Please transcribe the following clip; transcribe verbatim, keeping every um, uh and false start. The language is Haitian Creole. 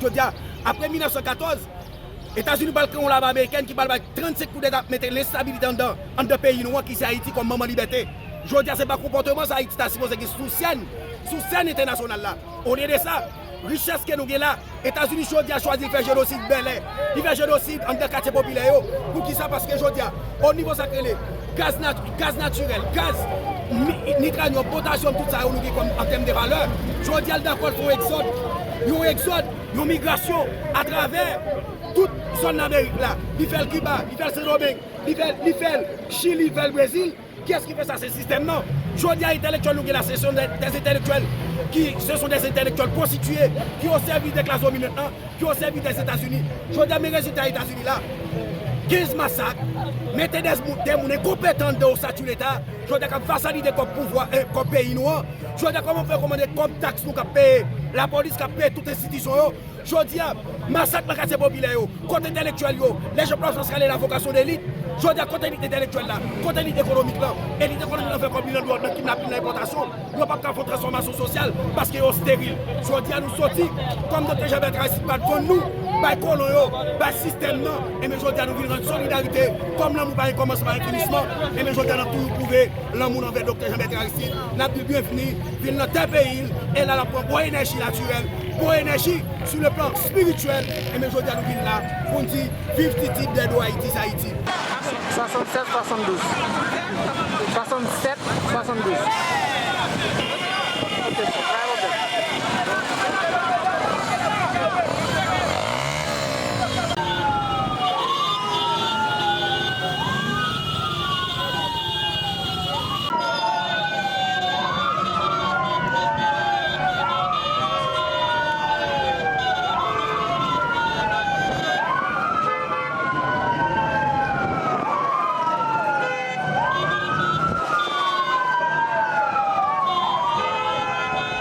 Jodi a, apre mil nèf san katòz, Etazini pral kreye yon lame amerikèn ki pral bay trannsenk koudeta, mete lenstabilite anndan, anndan peyi nou an, ki se Ayiti, kòm manman libète. Jodi a, se pa konpòteman sa Ayiti ta sipoze gen sou sèn, sou sèn entènasyonal la. Olye de sa, richès ke nou gen la, Etazini jodi a chwazi fè jenosid bèlè, li fè jenosid anndan katye popilè yo. Poukisa? Paske jodi a, o nivo sa k rele gaz nat-, gaz natirèl, gaz, ni-, nitranyòm, potasyòm, tout sa yo nou gen kòm an tèm de valè. Jodi a, l dakò l fè yon egzòd, yon egzòd, yon migrasyon atravè tout zòn Lamerik la. Li fè l Kiba, li fè l Sendomeng, li fè, li fè l Chili, li fè l Brezil. Kiyès ki fè sa? Se sistèm nan. Jodi a, entèlektyèl nou gen la, ce sont des, des intellectuels qui, ce sont des intellectuels prostitués, ki o sèvis de klas dominant lan, ki o sèvis des États-Unis. Jodi a, men rezilta Etazini la. Kenz masak, mete de moun, de moun enkonpetan anndan osati leta. Jodi a, k ap vasalite kòb pouvwa, eh, kòb peyi nou an. Jodi a, kòman fè kòmande kòb taks nou k ap peye, lapolis k ap peye tout enstitisyon yo. Jodi a, masak nan katye popilè yo, kote entelektyèl yo, les gens peuvent s'en aller la vocation d'élite. Jodi a, kote elit entelektyèl la, kote elit ekonomik lan, elit ekonomik lan fè kòb li nan dwòg, nan kidnapin, nan enpòtasyon. Yo p ap ka fè yon transfòmasyon sosyal paske yo steril. Jodi a, nou soti, kòm Doktè Jean Bertrand Aristide pa t vann nou bay kolon yo, bay sistèm nan, enben jodi a, nou vin rann solidarite, kòm lanmou pa gen kòmansman, pa gen finisman, enben jodi a, n ap toujou pwouve lanmou n anvè Doktè Jean Bertrand Aristide, n ap di l byenvini, vin nan tè peyi l, e la l ap pran bon enèji natirèl, bon enèji sou le plan espirityèl, enben jodi a nou vin la pou n di viv Titid, Dead or Haiti is Haiti. Swasannsèt swasanndouz. Swasannsèt swasanndouz.